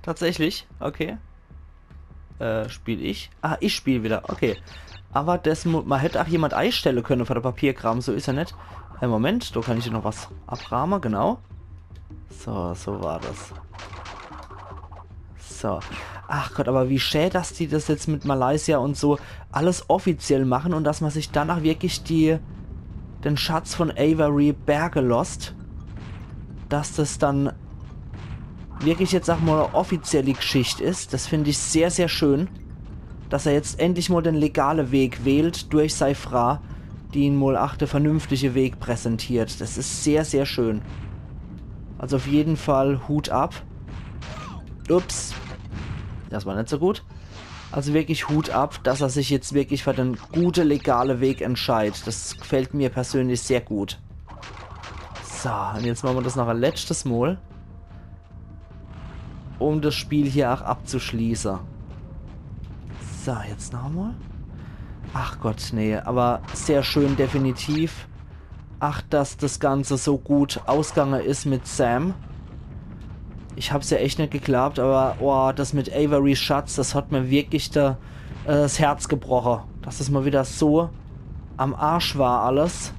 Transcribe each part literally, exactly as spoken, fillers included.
Tatsächlich? Okay. Äh, spiel ich? Ah, ich spiel wieder. Okay. Awwer des mu-, mer hätt ach jemand eistelle könne für de Papierkram, so is er net. Äh, Moment, do kann ich noch was abrahme, genau. So, so war des. So. Ach Gott, awwer wie schä, dass die des jetzt mit Malaysia un so alles offiziell mache un dass mer sich dann ach wirklich die, den Schatz vun Avery berge losst. Dass des dann wirklich jetzt ach mol e offizielle Gschicht is. Des find ich sehr, sehr schön, dass er jetzt endlich mol den legale Weg wählt durch sei Fraa, die ihm mol ach de vernünftige Weg präsentiert. Des is sehr, sehr schön. Also uff jeden Fall Hut ab. Ups. Des war net so gut. Also wirklich Hut ab, dass er sich jetzt wirklich für den gute, legale Weg entscheidt. Des gfällt mir persönlich sehr gut. So, un jetzt mache mer des noch e letschtes Mol, um des Spiel hier ach abzuschließe. So, jetzt noch emol. Ach Gott, nee, awwer sehr schön definitiv. Ach, dass des Ganze so gut ausgange is mit Sam. Ich hab's ja echt net geglaabt, awwer, oh, des mit Averys Schatz, des hat mer wirklich de, äh, 's Herz gebroche. Dass des mol wieder so am Arsch war alles.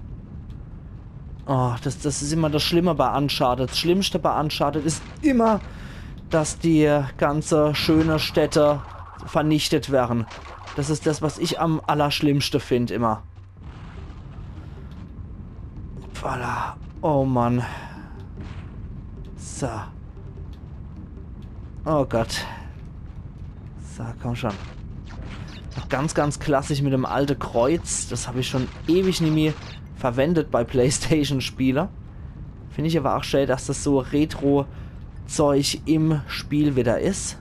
Oh, des, des is immer des Schlimme bei Uncharted. 's Schlimmste bei Uncharted is immer, dass die ganze schöne Städte vernichtet werre. Des is des, was ich am allerschlimmste find immer. Voilà. Oh Mann. So. Oh Gott. So, komm schon. Noch ganz, ganz klassisch mit dem alte Kreuz. Des hab ich schon ewig nimmi verwendet bei PlayStation-Spiele. Find ich awwer ach schä, dass des so Retro-Zeug im Spiel wieder is.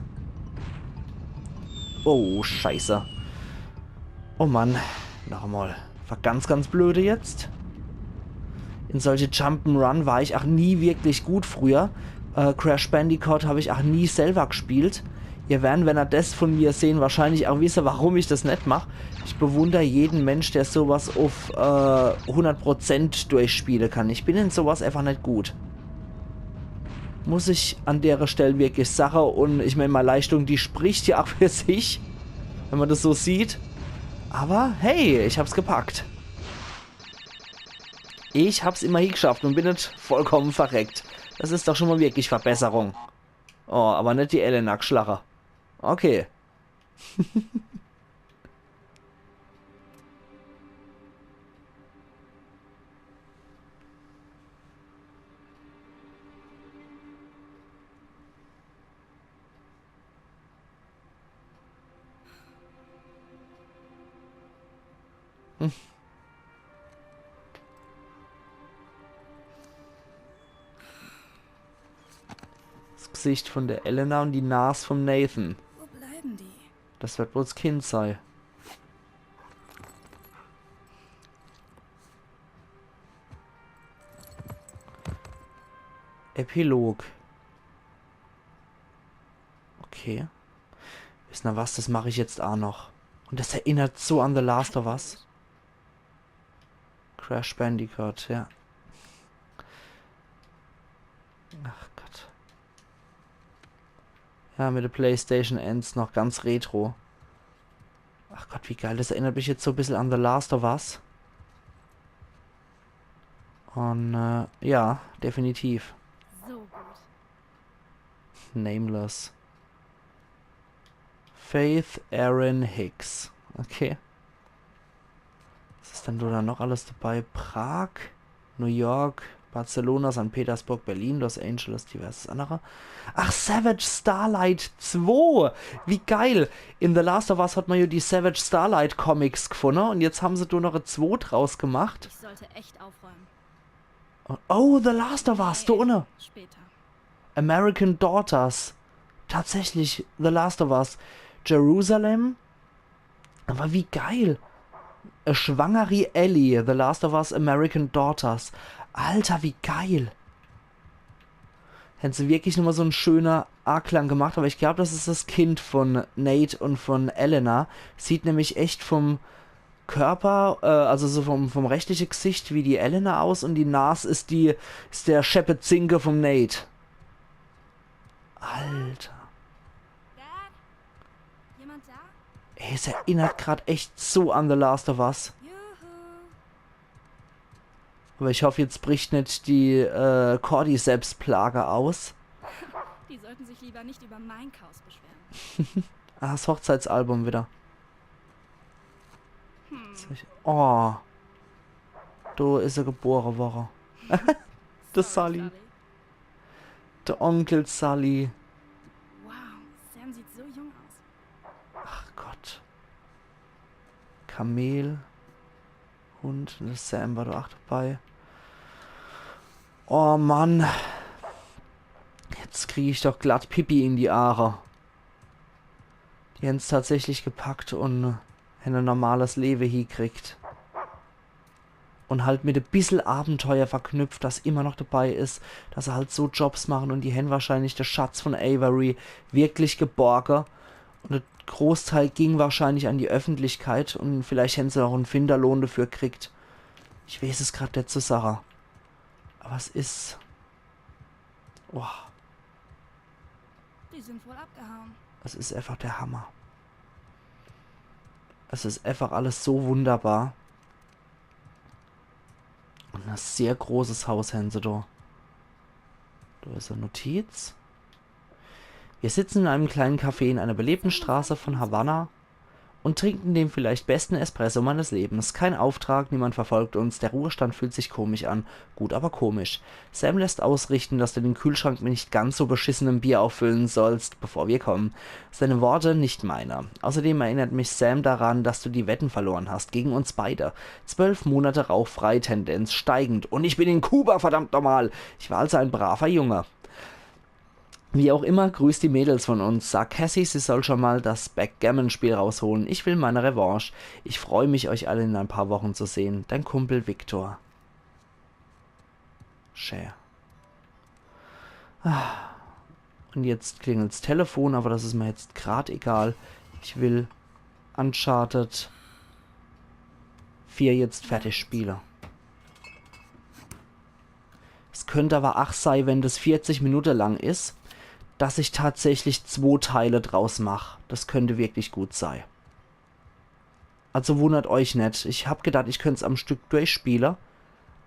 Oh, Scheiße. Oh Mann. Noch emol. War ganz, ganz blöde jetzt. In solche Jump'n'Run war ich ach nie wirklich gut früher. Äh, Crash Bandicoot hab ich ach nie selwer gspielt. Ihr werre, wenn er des vun mir seht, wahrscheinlich ach wisse, warum ich des net mach. Ich bewunder jeden Mensch, der sowas uff, äh, hundert Prozent durchspiele kann. Ich bin in sowas einfach net gut. Muss ich an dere Stell wirklich sache. Un ich mein, mei Leistung, die spricht ja ach für sich, wenn mer des so sieht. Awwer hey, ich hab's gepackt. Ich hab's immerhin gschafft un bin net vollkomme verreckt. Des is doch schon mol wirklich Verbesserung. Oh, awwer net die Elena gschlache. Okay. Hm. 's Gsicht vun de Elena un die Nas vum Nathan. Wo bleiben die? Des werd wohl 's Kind sei. Epilog. Okay. Wisst er was, des mach ich jetzt ach noch. Un des erinnert so an The Last of Us. Crash Bandicoot, ja. Ach Gott. Ja, mit de PlayStation eens noch ganz retro. Ach Gott, wie geil. Des erinnert mich jetzt so e bissel an The Last of Us. Un, äh, ja, definitiv. So gut. Nameless. Faith Erin Hicks. Okay. Was is dann do dann noch alles dabei? Prag, New York, Barcelona, Sankt Petersburg, Berlin, Los Angeles, diverses annere. Ach, Savage Starlight zwei! Wie geil! In The Last of Us hat mer jo die Savage Starlight Comics gfunne un jetzt hän se do noch e zwei draus gemacht. Ich sollte echt aufräumen. Oh, The Last of Us, do unne. Später. American Daughters. Tatsächlich, The Last of Us. Jerusalem. Awwer wie geil. A Schwangeri Ellie, The Last of Us American Daughters. Alter, wie geil. Hän se wirklich nochmol so en schöner Aklang gemacht, awwer ich glaab, des is des Kind vun Nate un vun Elena. Sieht nämlich echt vum Körper, äh, also so vum, vum rechtliche Gsicht wie die Elena aus un die Nas is die, is de scheppe Zinke vum Nate. Alter. Dad? Jemand da? Ey, es erinnert grad echt so an The Last of Us. Juhu. Aber ich hoff, jetzt bricht net die äh, Cordyceps-Plage aus. Die sollten sich lieber nicht über mein Chaos beschweren. Ah, das Hochzeitsalbum wieder. Hm. Jetzt hab ich- Oh. Do is er gebore worre. De Sully. De Onkel Sully. Wow, Sam sieht so jung aus. Ach Gott. Kamel. Hund. Un de Sam war do ach dabei. Oh Mann. Jetzt krieg ich doch glatt Pipi in die Aare. Die hän's tatsächlich gepackt un hänn e normales Lewe hiekriegt. Un halt mit e bissel Abenteuer verknüpft, das immer noch dabei is, dass se halt so Jobs machen un die hänn wahrscheinlich de Schatz von Avery wirklich geborge. Un de Großteil ging wahrscheinlich an die Öffentlichkeit un vielleicht hänn se noch en Finderlohn dafür kriegt. Ich weeß es grad net zu sage. Aber es is. Boah. Die sind wohl abgehauen. Es is einfach der Hammer. Es is einfach alles so wunderbar. Un e sehr großes Haus hänn se do. Do is e Notiz. Wir sitzen in einem kleinen Café in einer belebten Straße von Havanna und trinken den vielleicht besten Espresso meines Lebens. Kein Auftrag, niemand verfolgt uns. Der Ruhestand fühlt sich komisch an. Gut, aber komisch. Sam lässt ausrichten, dass du den Kühlschrank mit nicht ganz so beschissenem Bier auffüllen sollst, bevor wir kommen. Seine Worte, nicht meine. Außerdem erinnert mich Sam daran, dass du die Wetten verloren hast, gegen uns beide. Zwölf Monate rauchfrei, Tendenz steigend. Und ich bin in Kuba, verdammt nochmal. Ich war also ein braver Junge. Wie auch immer, grüß die Mädels von uns. Sag Cassie, sie soll schon mal das Backgammon-Spiel rausholen. Ich will meine Revanche. Ich freue mich, euch alle in ein paar Wochen zu sehen. Dein Kumpel Victor. Share. Ah. Und jetzt klingelt's Telefon, aber das is mir jetzt grad egal. Ich will Uncharted vier jetzt fertig spiele. Es könnt aber ach sei, wenn das vierzig Minute lang is, dass ich tatsächlich zwo Teile draus mach. Das könnt wirklich gut sei. Also wundert euch net. Ich hab gedacht, ich könnt's am Stück durchspiele.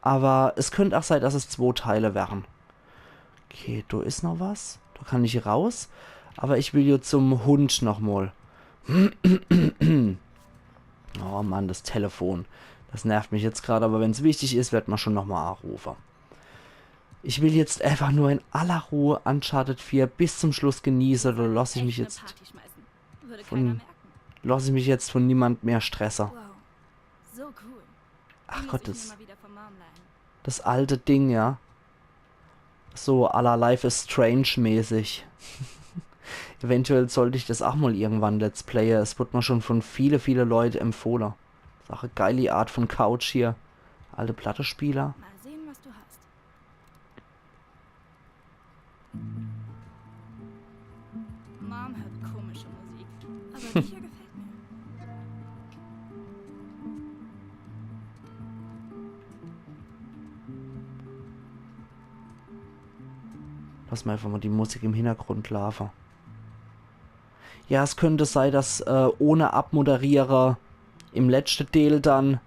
Aber es könnt ach sei, dass es zwo Teile wären. Okay, do is noch was. Do kann ich raus. Aber ich will jo zum Hund noch mol. Oh Mann, das Telefon. Das nervt mich jetzt grad, aber wenn's wichtig is, werd ma schon noch mal anrufe. Ich will jetzt einfach nur in aller Ruhe Uncharted vier bis zum Schluss genieße. Do lass ich mich Echt 'ne jetzt Party schmeißen. Würde von- keiner merken. Lass ich mich jetzt von niemand mehr stresse. Wow. So cool. Ach Die Gott, muss ich das, mir mal wieder von Mom leihen. das alte Ding, ja. So à la Life is Strange mäßig. Eventuell sollt ich das ach mal irgendwann Let's Playe. Es wird mir schon von viele, viele Leute empfohle. Sache geile Art von Couch hier. Alte Plattespieler. Mal sehen, was du hast. Mom hört komische Musik. Aber die hier gefällt mir. Lass mal einfach mal die Musik im Hintergrund laufen. Ja, es könnte sei, dass äh, ohne Abmoderiere im letzte Deel dann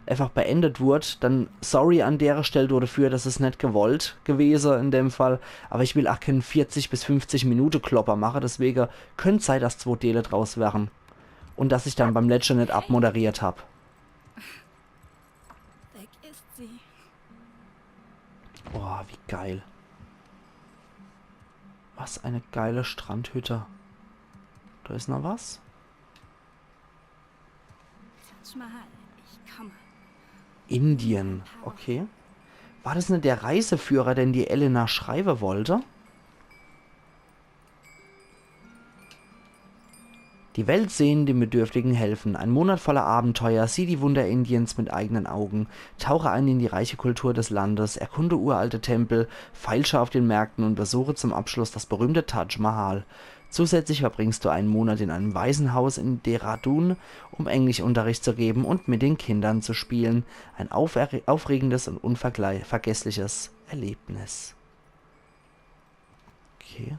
einfach beendet wurd, dann sorry an dere Stell dafür, das is net gewollt gewese in dem Fall, aber ich will ach kein vierzig bis fünfzig Minute Klopper mache, deswege könnt sei, dass zwo Dele draus wären und dass ich dann beim letzte net abmoderiert hab. Weg ist sie. Boah, wie geil. Was eine geile Strandhütte. Da is noch was? Taj Mahal, ich komme. Indien. Okay. War das net der Reiseführer, den die Elena schreibe wollte? Die Welt sehen, den Bedürftigen helfen. Ein Monat voller Abenteuer. Sieh die Wunder Indiens mit eigenen Augen. Tauche ein in die reiche Kultur des Landes. Erkunde uralte Tempel, feilsche auf den Märkten und besuche zum Abschluss das berühmte Taj Mahal. Zusätzlich verbringst du einen Monat in einem Waisenhaus in Dehradun, um Englischunterricht zu geben und mit den Kindern zu spielen. Ein aufer-, aufregendes und unvergleich-, vergessliches Erlebnis. Okay.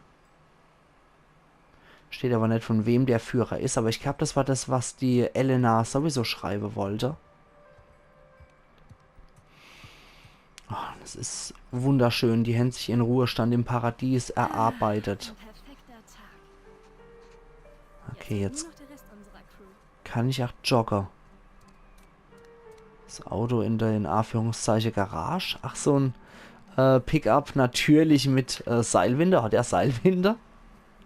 Steht aber net, von wem der Führer is, aber ich glaub, das war das, was die Elena sowieso schreibe wollte. Oh, das is wunderschön. Die hän sich ihren Ruhestand im Paradies erarbeitet. Ein perfekter Tag. Okay, jetzt nur noch der Rest unserer Crew. Kann ich auch jogge. Das Auto in der, in Anführungszeichen, Garage. Ach, so ein äh, Pickup natürlich mit äh, Seilwinde. Hat er Seilwinde?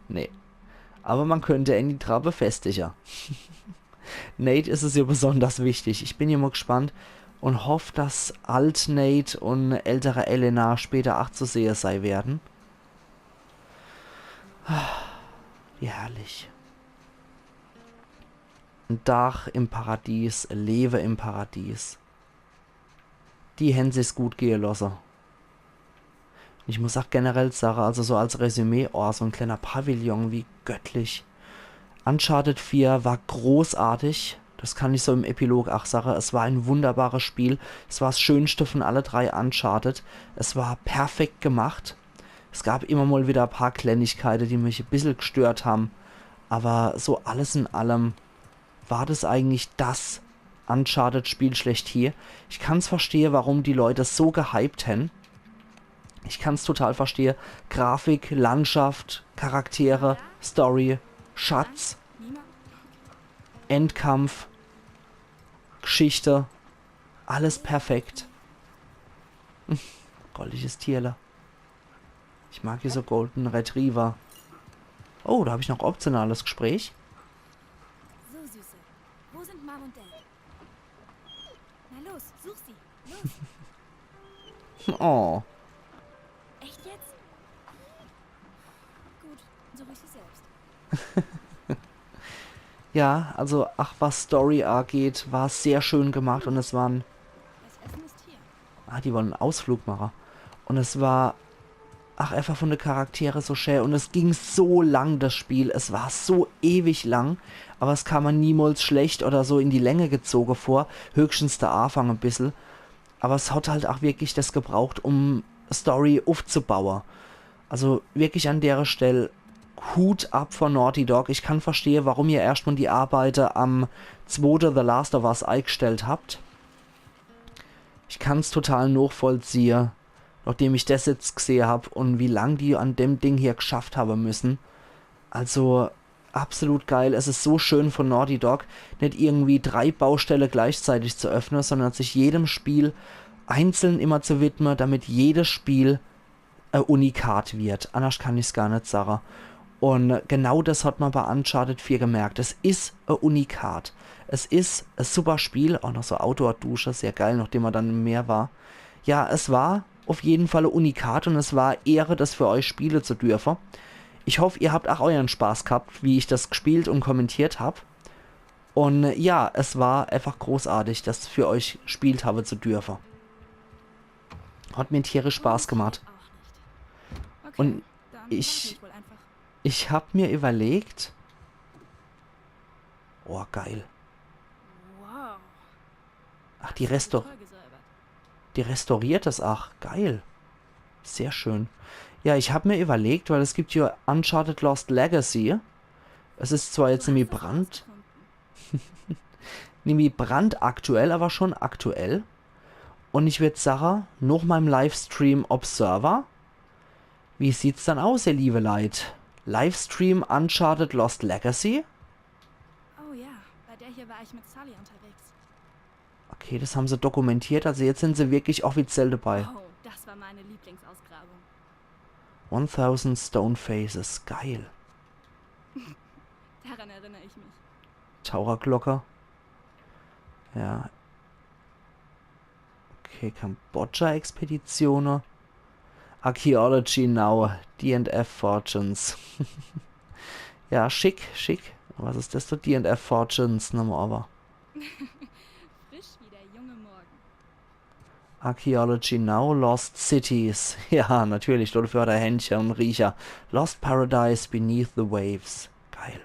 Nee. Aber man könnte en die Trappe befestigen. Nate is es ja besonders wichtig. Ich bin ja mal gespannt und hoff, dass alt Nate und ältere Elena später auch zu sehe sei werden. Wie herrlich. Ein Dach im Paradies, Lewe im Paradies. Die hän sich's gut gehe losse. Ich muss auch generell sage, also so als Resümee, oh, so ein kleiner Pavillon, wie göttlich. Uncharted vier war großartig. Das kann ich so im Epilog auch sage. Es war ein wunderbares Spiel. Es war das Schönste von alle drei Uncharted. Es war perfekt gemacht. Es gab immer mal wieder ein paar Kleinigkeiten, die mich ein bisschen gestört haben. Aber so alles in allem war das eigentlich das Uncharted-Spiel schlechthin. Ich kann's verstehe, warum die Leute so gehypt hän. Ich kann's total verstehe. Grafik, Landschaft, Charaktere, Story, Schatz, Endkampf, Geschichte. Alles perfekt. Goldiges Tierle. Ich mag diese Golden Retriever. Oh, da hab ich noch optionales Gespräch. So, Süße. Wo sind Mom und Dad? Na los, such sie. Los. Oh. Echt jetzt? Gut, such ich sie selbst. Ja, also, ach, was Story angeht, war sehr schön gemacht und es waren... Das Essen ist hier. Ah, die wollen einen Ausflug machen. Und es war, ach, einfach von den Charaktere so schön. Und es ging so lang, das Spiel. Es war so ewig lang. Aber es kam mir niemals schlecht oder so in die Länge gezogen vor. Höchstens der Anfang ein bisschen. Aber es hat halt auch wirklich das gebraucht, um Story aufzubauen. Also wirklich an der Stelle Hut ab vor Naughty Dog. Ich kann verstehen, warum ihr erscht mal die Arbeite am zweite The Last of Us eingestellt habt. Ich kann's total nachvollziehen, nachdem ich das jetzt gesehe hab und wie lang die an dem Ding hier geschafft haben müssen. Also absolut geil. Es ist so schön von Naughty Dog, nicht irgendwie drei Baustelle gleichzeitig zu öffnen, sondern sich jedem Spiel einzeln immer zu widmen, damit jedes Spiel e Unikat wird. Anders kann ich's gar nicht sagen. Und genau das hat man bei Uncharted vier gemerkt. Es ist e Unikat. Es ist e super Spiel. Auch noch so Outdoor-Dusche, sehr geil, nachdem man dann im Meer war. Ja, es war auf jeden Fall e Unikat und es war Ehre, das für euch spiele zu dürfen. Ich hoffe, ihr habt auch euren Spaß gehabt, wie ich das gespielt und kommentiert hab. Und ja, es war einfach großartig, das für euch gespielt habe zu dürfen. Hat mir tierisch Spaß gemacht. Auch nicht. Okay, und dann ich, ich hab mir überlegt, oh, geil. Wow. Ach, die Restaur... Die restauriert das, ach, geil. Sehr schön. Ja, ich hab mir überlegt, weil es gibt hier Uncharted Lost Legacy. Es ist zwar jetzt nämlich Brand... nämlich brandaktuell, aber schon aktuell. Und ich würd sagen, nach meinem Livestream Observer, wie sieht's dann aus, ihr liebe Leit? Livestream Uncharted Lost Legacy? Oh ja, bei der hier war ich mit Sully unterwegs. Okay, das haben sie dokumentiert, also jetzt sind sie wirklich offiziell dabei. Oh, das war meine Lieblingsausgrabung. One thousand Stone Faces, geil. Daran erinnere ich mich. Taucherglocke. Ja. Okay, Kambodscha-Expedition. Archaeology Now, D and F Fortunes. Ja, schick, schick. Was ist das do? D and F Fortunes, nochmal aber. Frisch wie der junge Morgen. Archaeology Now, Lost Cities. Ja, natürlich, dafür hat er Händche und Riecher. Lost Paradise Beneath the Waves. Geil.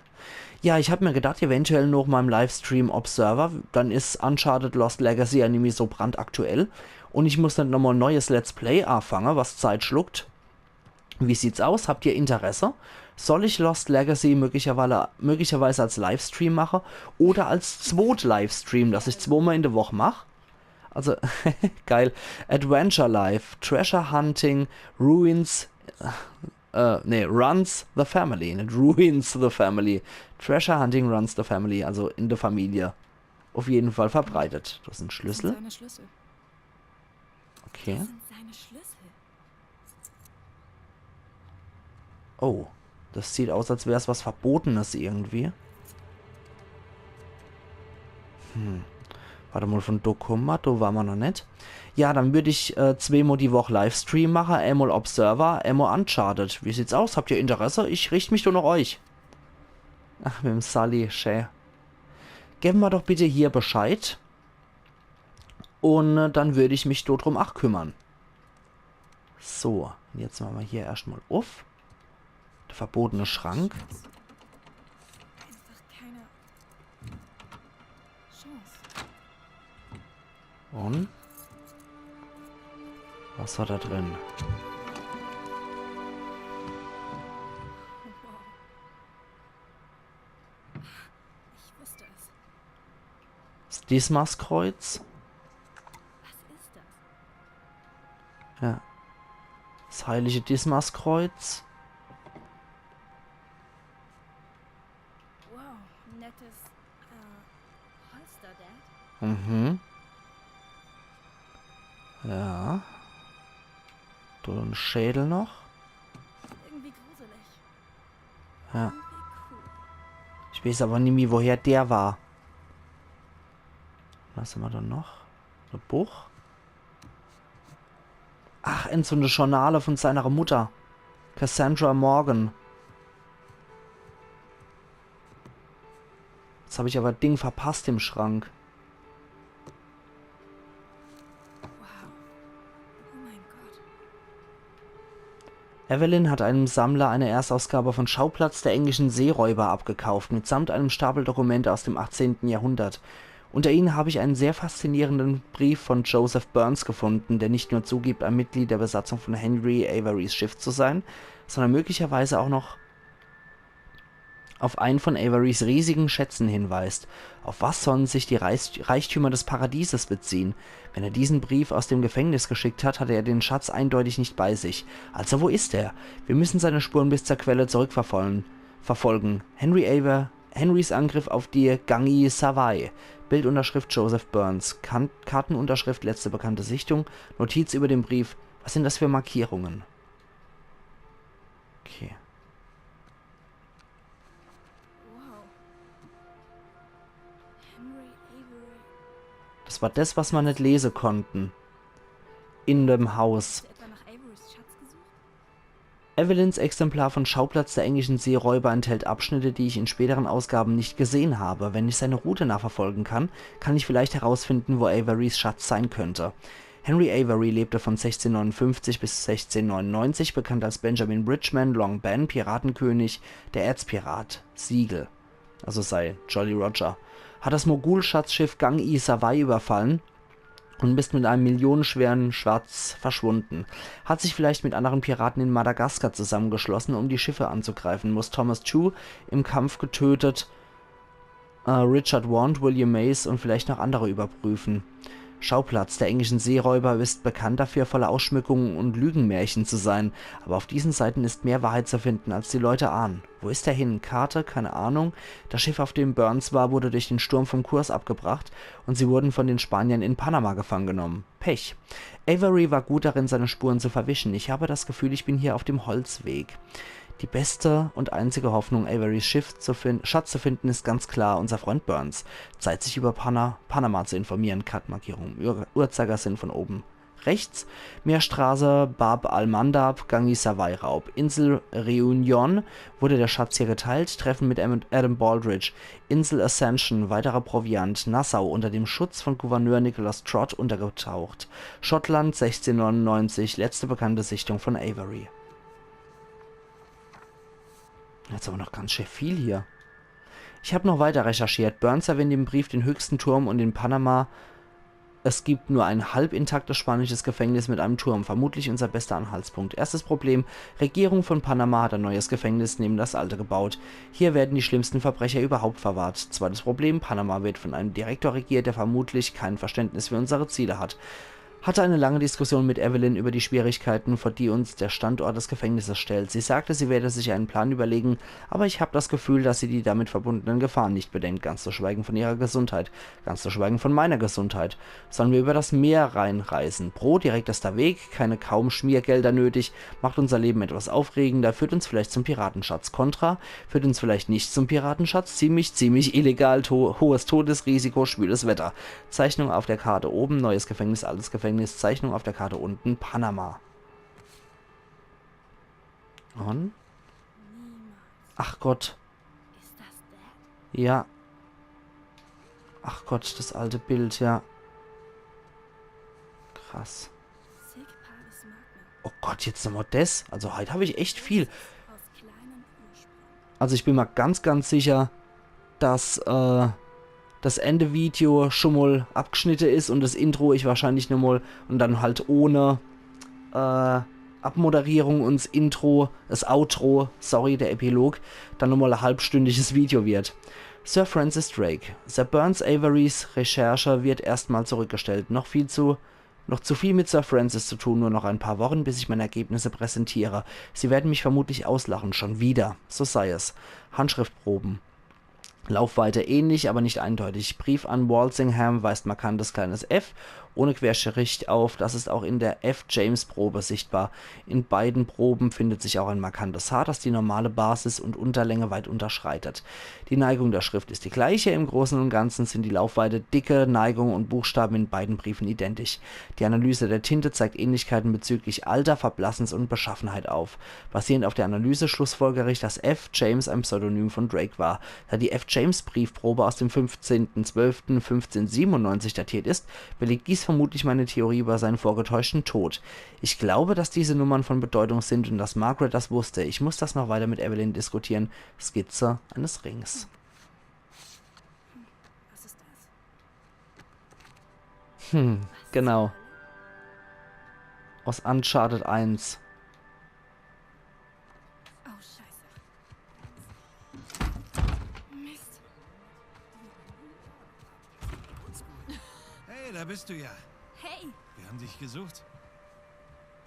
Ja, ich hab mir gedacht, eventuell noch meinem Livestream Observer, dann is Uncharted Lost Legacy ja nimmi so brandaktuell. Und ich muss net nochmal e neues Let's Play anfange, was Zeit schluckt. Wie sieht's aus? Habt ihr Interesse? Soll ich Lost Legacy möglicherweise, möglicherweise als Livestream mache oder als zwot Livestream, dass ich zwomol in de Woch mach? Also, geil. Adventure Life, Treasure Hunting, Ruins, äh, nee, Runs the Family, net Ruins the Family. Treasure Hunting Runs the Family, also in der Familie. Auf jeden Fall verbreitet. Das sind Schlüssel. Seine Schlüssel. Okay. Das sind seine Schlüssel. Oh, das sieht aus, als wär's was Verbotenes irgendwie. Hm. Warte mal, von do kummer, do war ma noch net. Ja, dann würd ich äh, zwemol die Woch Livestream mache, emol Observer, emol Uncharted. Wie sieht's aus? Habt ihr Interesse? Ich richt mich doch noch euch. Ach, mit dem Sully, schä. Geben ma doch bitte hier Bescheid. Und äh, dann würd ich mich do drum ach kümmern. So, und jetzt mache ma hier erscht mal uff. Der verbotene Schrank. Einfach keine Chance. Und? Was war da drin? Ich wusste es. Das Dismas-Kreuz. Was ist das? Ja. Das heilige Dismas-Kreuz. Wow, nettes äh, Holster, Dad. Mhm. Ja. Do en Schädel noch. Irgendwie gruselig. Ja. Irgendwie cool. Ich weiß aber nimmi, woher der war. Was hämmer dann noch? E Buch? Ach, en so ne Journale von seiner Mutter. Cassandra Morgan. Jetzt hab ich aber e Ding verpasst im Schrank. Wow. Oh mein Gott. Evelyn hat einem Sammler eine Erstausgabe von Schauplatz der englischen Seeräuber abgekauft, mitsamt einem Stapel Dokumente aus dem achtzehnten Jahrhundert. Unter ihnen habe ich einen sehr faszinierenden Brief von Joseph Burns gefunden, der nicht nur zugibt, ein Mitglied der Besatzung von Henry Averys Schiff zu sein, sondern möglicherweise auch noch auf einen von Averys riesigen Schätzen hinweist. Auf was sollen sich die Reichs-, Reichtümer des Paradieses beziehen? Wenn er diesen Brief aus dem Gefängnis geschickt hat, hatte er den Schatz eindeutig nicht bei sich. Also wo ist er? Wir müssen seine Spuren bis zur Quelle zurückverfolgen. Verfolgen. Henry Aver, Henrys Angriff auf die Gangi Savai. Bildunterschrift Joseph Burns. Kan-, Kartenunterschrift letzte bekannte Sichtung. Notiz über den Brief. Was sind das für Markierungen? Okay. Wow. Henry Avery. Das war das, was ma net lese konnten. In dem Haus. Hat er etwa nach Averys Schatz gesucht? Evelyns Exemplar von Schauplatz der englischen Seeräuber enthält Abschnitte, die ich in späteren Ausgaben nicht gesehen habe. Wenn ich seine Route nachverfolgen kann, kann ich vielleicht herausfinden, wo Averys Schatz sein könnte. Henry Avery lebte von sechzehnhundertneunundfünfzig bis sechzehnhundertneunundneunzig, bekannt als Benjamin Bridgman, Long Ben, Piratenkönig, der Erzpirat, Siegel, also sei Jolly Roger, hat das Mogulschatzschiff Gangi Savai überfallen und ist mit einem millionenschweren Schatz verschwunden. Hat sich vielleicht mit anderen Piraten in Madagaskar zusammengeschlossen, um die Schiffe anzugreifen. Muss Thomas Tew im Kampf getötet, äh, Richard Want, William Mays und vielleicht noch andere überprüfen. Schauplatz der englischen Seeräuber ist bekannt dafür, voller Ausschmückungen und Lügenmärchen zu sein, aber auf diesen Seiten ist mehr Wahrheit zu finden, als die Leute ahnen. Wo ist er hin? Karte? Keine Ahnung. Das Schiff, auf dem Burns war, wurde durch den Sturm vom Kurs abgebracht und sie wurden von den Spaniern in Panama gefangen genommen. Pech. Avery war gut darin, seine Spuren zu verwischen. Ich habe das Gefühl, ich bin hier auf dem Holzweg. Die beste und einzige Hoffnung, Averys Schiff zu fin-, Schatz zu finden, ist ganz klar unser Freund Burns. Zeit, sich über Pana-, Panama zu informieren. Kartenmarkierung im Uhr-, Uhrzeigersinn von oben rechts. Meerstraße, Bab al-Mandab, Gangi Savai Raub. Insel Reunion, wurde der Schatz hier geteilt. Treffen mit Am-, Adam Baldridge. Insel Ascension, weiterer Proviant. Nassau, unter dem Schutz von Gouverneur Nicholas Trott untergetaucht. Schottland, sechzehnhundertneunundneunzig, letzte bekannte Sichtung von Avery. Jetzt aber noch ganz schön viel hier. Ich hab noch weiter recherchiert. Burns erwähnt im Brief den höchsten Turm und in Panama Es gibt nur ein halb intaktes spanisches Gefängnis mit einem Turm, vermutlich unser bester Anhaltspunkt. Erstes Problem: Regierung von Panama hat ein neues Gefängnis neben das alte gebaut. Hier werden die schlimmsten Verbrecher überhaupt verwahrt. Zweites Problem: Panama wird von einem Direktor regiert, der vermutlich kein Verständnis für unsere Ziele hat. Hatte eine lange Diskussion mit Evelyn über die Schwierigkeiten, vor die uns der Standort des Gefängnisses stellt. Sie sagte, sie werde sich einen Plan überlegen, aber ich habe das Gefühl, dass sie die damit verbundenen Gefahren nicht bedenkt, ganz zu schweigen von ihrer Gesundheit, ganz zu schweigen von meiner Gesundheit. Sollen wir über das Meer reinreisen? Pro: direktester Weg, keine kaum Schmiergelder nötig, macht unser Leben etwas aufregender, führt uns vielleicht zum Piratenschatz. Contra: führt uns vielleicht nicht zum Piratenschatz, ziemlich, ziemlich illegal, to hohes Todesrisiko, schwüles Wetter. Zeichnung auf der Karte oben: neues Gefängnis, altes Gefängnis. Zeichnung auf der Karte unten: Panama. On? Ach Gott. Ja. Ach Gott, das alte Bild, ja. Krass. Oh Gott, jetzt nochmal das. Also heute habe ich echt viel. Also ich bin mal ganz, ganz sicher, dass äh, das Ende Video schon mal abgeschnitten ist und das Intro ich wahrscheinlich nochmal und dann halt ohne äh, Abmoderierung und das Intro, das Outro, sorry, der Epilog, dann nochmal ein halbstündiges Video wird. Sir Francis Drake. Sir Burns Averys Recherche wird erstmal zurückgestellt. Noch viel zu, noch zu viel mit Sir Francis zu tun, nur noch ein paar Wochen, bis ich meine Ergebnisse präsentiere. Sie werden mich vermutlich auslachen, schon wieder. So sei es. Handschriftproben. Laufweite ähnlich, aber nicht eindeutig. Brief an Walsingham weist markantes kleines F ohne Querstrich auf. Das ist auch in der F-James-Probe sichtbar. In beiden Proben findet sich auch ein markantes H, das die normale Basis und Unterlänge weit unterschreitet. Die Neigung der Schrift ist die gleiche. Im Großen und Ganzen sind die Laufweite, Dicke, Neigung und Buchstaben in beiden Briefen identisch. Die Analyse der Tinte zeigt Ähnlichkeiten bezüglich Alter, Verblassens und Beschaffenheit auf. Basierend auf der Analyse schlussfolgere ich, dass F. James ein Pseudonym von Drake war. Da die F. James Briefprobe aus dem fünfzehnten zwölften fünfzehnhundertsiebenundneunzig datiert ist, belegt dies vermutlich meine Theorie über seinen vorgetäuschten Tod. Ich glaube, dass diese Nummern von Bedeutung sind und dass Margaret das wusste. Ich muss das noch weiter mit Evelyn diskutieren. Skizze eines Rings. Was ist das? Hm, genau. Aus Uncharted eins. Oh, Scheiße. Mist. Hey, da bist du ja. Hey. Wir haben dich gesucht.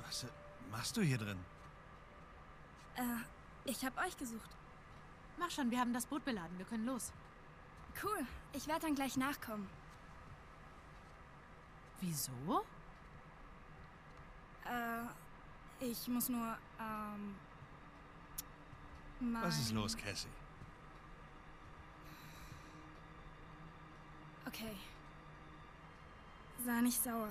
Was äh, machst du hier drin? Äh, ich hab euch gesucht. Mach schon, wir haben das Boot beladen. Wir können los. Cool. Ich werde dann gleich nachkommen. Wieso? Äh, ich muss nur, ähm, mein Was ist los, Cassie? Okay. Sei nicht sauer.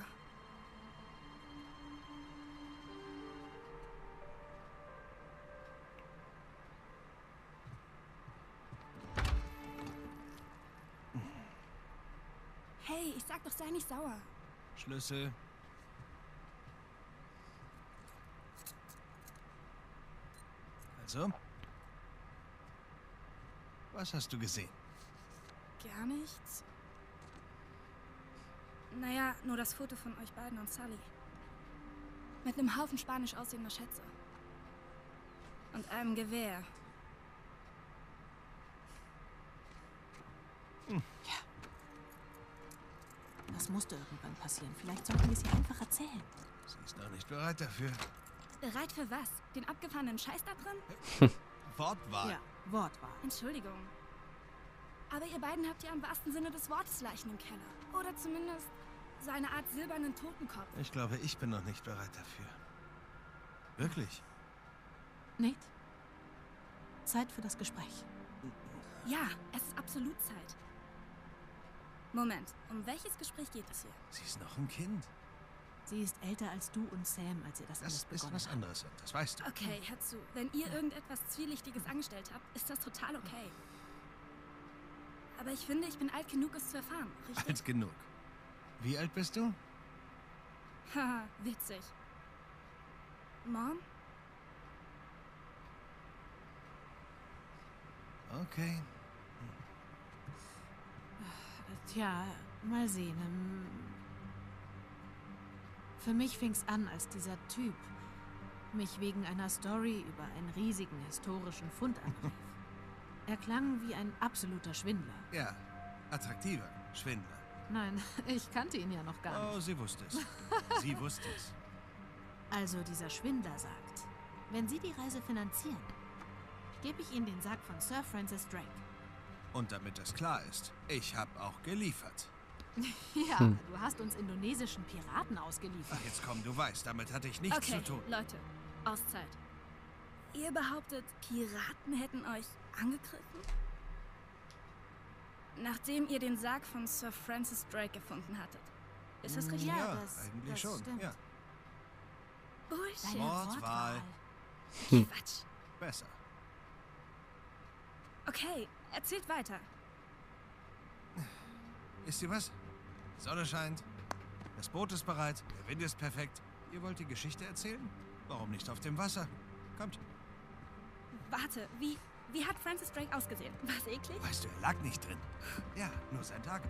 Hey, ich sag doch, sei nicht sauer. Schlüssel. Also? Was hast du gesehen? Gar nichts. Naja, nur das Foto von euch beiden und Sully. Mit einem Haufen spanisch aussehender Schätze. Und einem Gewehr. Ja. Das musste irgendwann passieren. Vielleicht sollten wir es ihr einfach erzählen. Sie ist noch nicht bereit dafür. Bereit für was? Den abgefahrenen Scheiß da drin? Wortwahl. Ja, Wortwahl. Entschuldigung. Aber ihr beiden habt ja im wahrsten Sinne des Wortes Leichen im Keller. Oder zumindest so eine Art silbernen Totenkopf. Ich glaube, ich bin noch nicht bereit dafür. Wirklich? Nate? Zeit für das Gespräch. Ja, es ist absolut Zeit. Moment, um welches Gespräch geht es hier? Sie ist noch ein Kind. Sie ist älter als du und Sam, als ihr das alles Das ist begonnen was habt. Anderes, und das weißt du. Okay, hör zu. Wenn ihr irgendetwas Zwielichtiges angestellt habt, ist das total okay. Aber ich finde, ich bin alt genug, es zu erfahren, richtig? Alt genug. Wie alt bist du? Haha, witzig. Mom? Okay. Tja, mal sehen. Ähm, Für mich fing's an, als dieser Typ mich wegen einer Story über einen riesigen historischen Fund anrief. Er klang wie ein absoluter Schwindler. Ja, attraktiver Schwindler. Nein, ich kannte ihn ja noch gar nicht. Oh, sie wusste es. Sie wusste es. Also dieser Schwindler sagt, wenn Sie die Reise finanzieren, gebe ich Ihnen den Sarg von Sir Francis Drake. Und damit das klar ist, ich hab auch geliefert. Ja, du hast uns indonesischen Piraten ausgeliefert. Ach, jetzt komm, du weißt, damit hatte ich nichts Okay, zu tun. Leute, Auszeit. Ihr behauptet, Piraten hätten euch angegriffen? Nachdem ihr den Sarg von Sir Francis Drake gefunden hattet. Ist das richtig? Ja, Ja, das, eigentlich das schon. Stimmt. Ja. Bullshit. Deine Mordwahl. Wortwahl. Quatsch. Besser. Okay, erzählt weiter. Wisst ihr was? Die Sonne scheint. Das Boot ist bereit. Der Wind ist perfekt. Ihr wollt die Geschichte erzählen? Warum nicht auf dem Wasser? Kommt. Warte, wie, wie hat Francis Drake ausgesehen? War's eklig? Weißt du, er lag nicht drin. Ja, nur sein Tagebuch.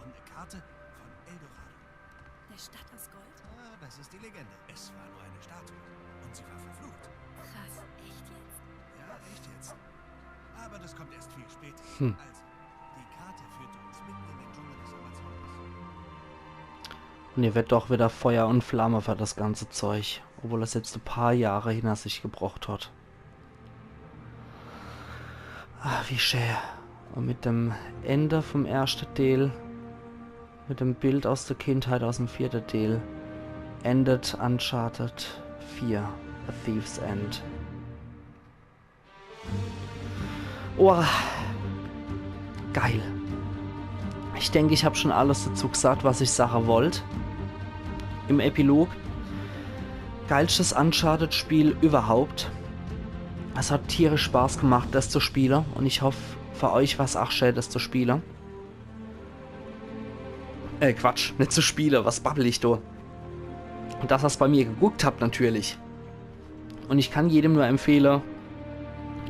Und eine Karte von Eldorado. Der Stadt aus Gold? Ah, das ist die Legende. Es war nur eine Statue. Und sie war verflucht. Krass, echt jetzt? Ja, echt jetzt. Aber das kommt erst viel später. Hm. Also, die Karte führte uns mitten in den Dschungel des Amazonas. Und ihr werdet doch wieder Feuer und Flamme für das ganze Zeug, obwohl das jetzt e paar Jahre hinter sich gebracht hat. Ah, wie schön. Und mit dem Ende vom ersten Teil, mit dem Bild aus der Kindheit aus dem vierten Teil, endet Uncharted vier, A Thief's End. Oh, geil. Ich denke, ich habe schon alles dazu gesagt, was ich sagen wollte. Im Epilog. Geilstes Uncharted-Spiel überhaupt. Es hat tierisch Spaß gemacht, das zu spielen. Und ich hoffe, für euch war's auch schön, das zu spielen. Äh, Quatsch, nicht zu spielen, was babbel ich do? Und dass er's bei mir geguckt habt, natürlich. Und ich kann jedem nur empfehlen,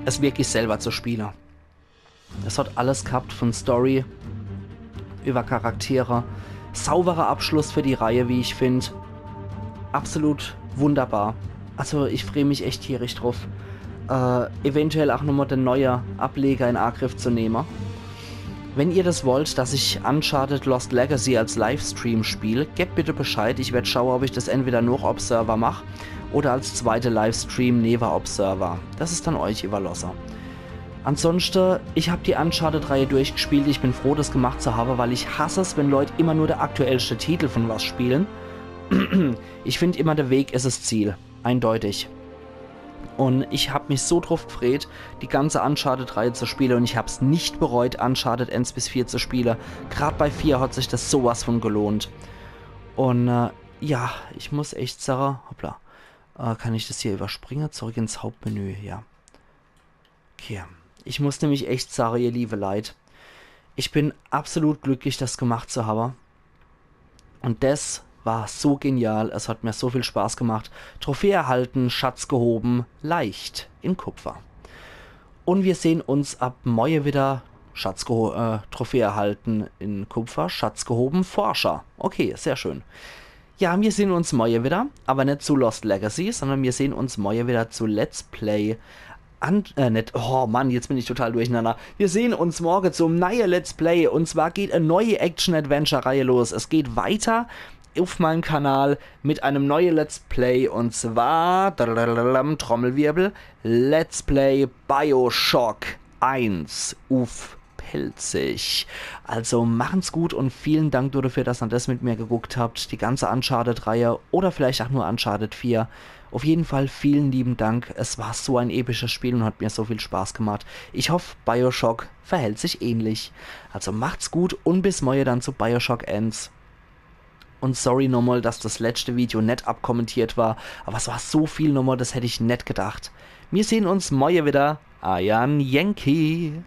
es wirklich selber zu spielen. Es hat alles gehabt, von Story über Charaktere. Sauberer Abschluss für die Reihe, wie ich find. Absolut wunderbar. Also ich freu mich echt tierisch drauf, äh, eventuell auch nochmal den neuen Ableger in Angriff zu nehmen. Wenn ihr das wollt, dass ich Uncharted Lost Legacy als Livestream spiele, gebt bitte Bescheid. Ich werd schauen, ob ich das entweder noch auf Server mach oder als zweite Livestream neben auf Server. Das ist dann euch überlassen. Ansonsten, ich hab die Uncharted-Reihe durchgespielt. Ich bin froh, das gemacht zu haben, weil ich hasse es, wenn Leute immer nur der aktuellste Titel von was spielen. Ich find immer, der Weg ist das Ziel. Eindeutig. Und ich hab mich so drauf gefreut, die ganze Uncharted-Reihe zu spielen, und ich hab's nicht bereut, Uncharted eins bis vier zu spielen. Grad bei vier hat sich das sowas von gelohnt. Und äh, ja, ich muss echt sagen, hoppla, äh, kann ich das hier überspringen? Zurück ins Hauptmenü, ja. Okay, ich muss nämlich echt sagen, ihr liebe Leit, ich bin absolut glücklich, das gemacht zu haben. Und das war so genial, es hat mir so viel Spaß gemacht. Trophäe erhalten, Schatz gehoben, leicht in Kupfer. Und wir sehen uns ab morgen wieder. Schatz geho äh, Trophäe erhalten in Kupfer, Schatz gehoben, Forscher. Okay, sehr schön. Ja, wir sehen uns morgen wieder, aber nicht zu Lost Legacy, sondern wir sehen uns morgen wieder zu Let's Play an, äh, nicht, oh Mann, jetzt bin ich total durcheinander. Wir sehen uns morgen zum neuen Let's Play, und zwar geht eine neue Action-Adventure-Reihe los. Es geht weiter auf meinem Kanal mit einem neuen Let's Play, und zwar, Trommelwirbel, Let's Play Bioshock eins auf Pälzisch. Also machen's gut und vielen Dank dafür, dass ihr das mit mir geguckt habt. Die ganze Uncharted-Reihe oder vielleicht auch nur Uncharted vier. Auf jeden Fall vielen lieben Dank. Es war so ein episches Spiel und hat mir so viel Spaß gemacht. Ich hoffe, Bioshock verhält sich ähnlich. Also macht's gut und bis morgen dann zu Bioshock eins. Und sorry nochmal, dass das letzte Video net abkommentiert war, aber es war so viel nochmal, das hätt ich net gedacht. Wir sehen uns morgen wieder. Euer Yankee.